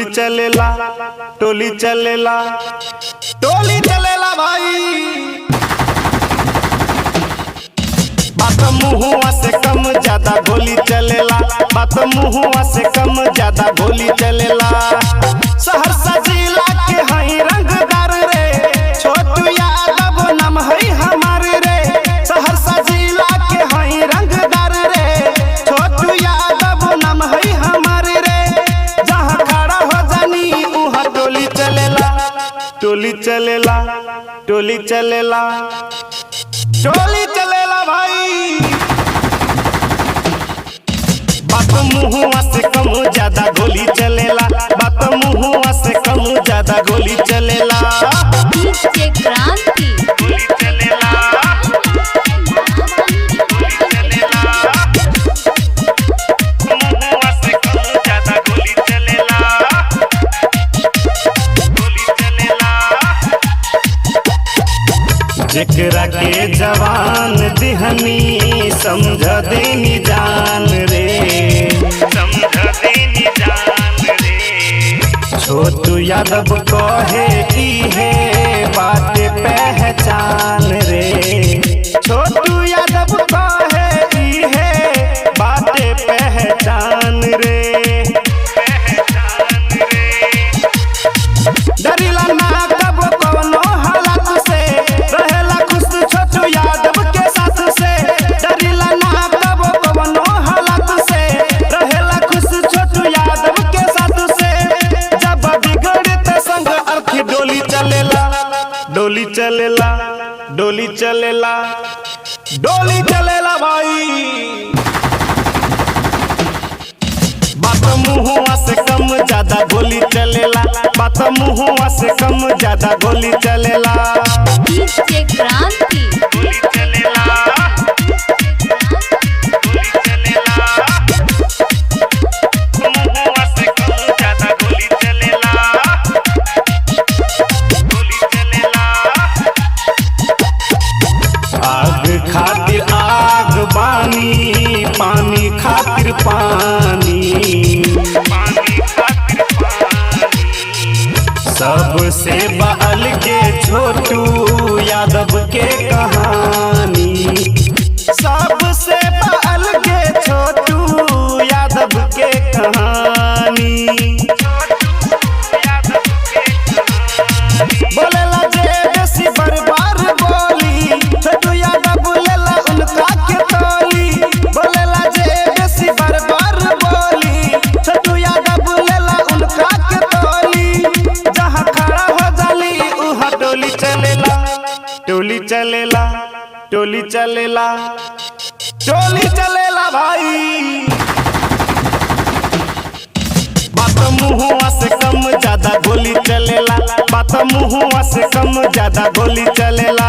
चलेला, टोली चलेला, टोली चलेला भाई। बात मुहुआ से कम ज्यादा गोली चलेला, बात मुहुआ से कम ज्यादा गोली चलेला। सहरसा जिला के हई रंगदार रे, छोटू यादव नाम हई हमार रे। सहरसा जिला के हई रंगदार रे, छोटू यादव नाम हई हमार रे। जहाँ खड़ा हो जानी उहाँ टोली चलेला, टोली चलेला, टोली चलेला, टोली चलेला भाई। बात मुहुआ से कम ज्यादा गोली चलेला, बात मुहुआ से कम ज्यादा गोली चलेला। डीजे क्रांति, गोली चलेला, गोली चलेला, मुहुआ से कम ज्यादा गोली चलेला, गोली चलेला। जेकरा के जवान दिहनी समझ देनी जान रे, समझ देनी जान रे। छोटू यादव कहे इहे बात पहचान रे, छोटू यादव कहे इहे बात पहचान रे, पहचान रे। डरिला ना कब कौनो हालत से, रहेला खुश छोटू यादव के साथ से। डरिला ना कब कौनो हालत से, रहेला खुश छोटू यादव के साथ से। जब बिगड़त संग अर्थी डोली चलेला, डोली चलेला, डोली चलेला, डोली चलेला भाई। बात मुहुआ से कम ज्यादा गोली चलेला, बात मुहुआ से कम ज्यादा गोली चलेला। डीजे क्रांति, गोली चलेला, गोली चलेला, मुहुआ से कम ज्यादा गोली चलेला, गोली चलेला। आग खातिर आग बानी, पानी खातिर पानी, पानी खातिर पानी। सबसे बहल के छोटू यादव के कहानी, सबसे बहल के छोटू यादव के कहानी। बोलेला जे बेसी बरबार बोली, छोटू यादव बोलेला उनका के तोली। बोलेला जे बेसी बरबार बोली, छोटू यादव बोलेला उनका के तोली। जहाँ खड़ा हो जाली उहाँ टोली चलेला, टोली चलेला, टोली चलेला, टोली चलेला भाई। बात मुहुआ से कम ज्यादा गोली चलेला, बात मुहुआ से कम ज्यादा गोली चलेला।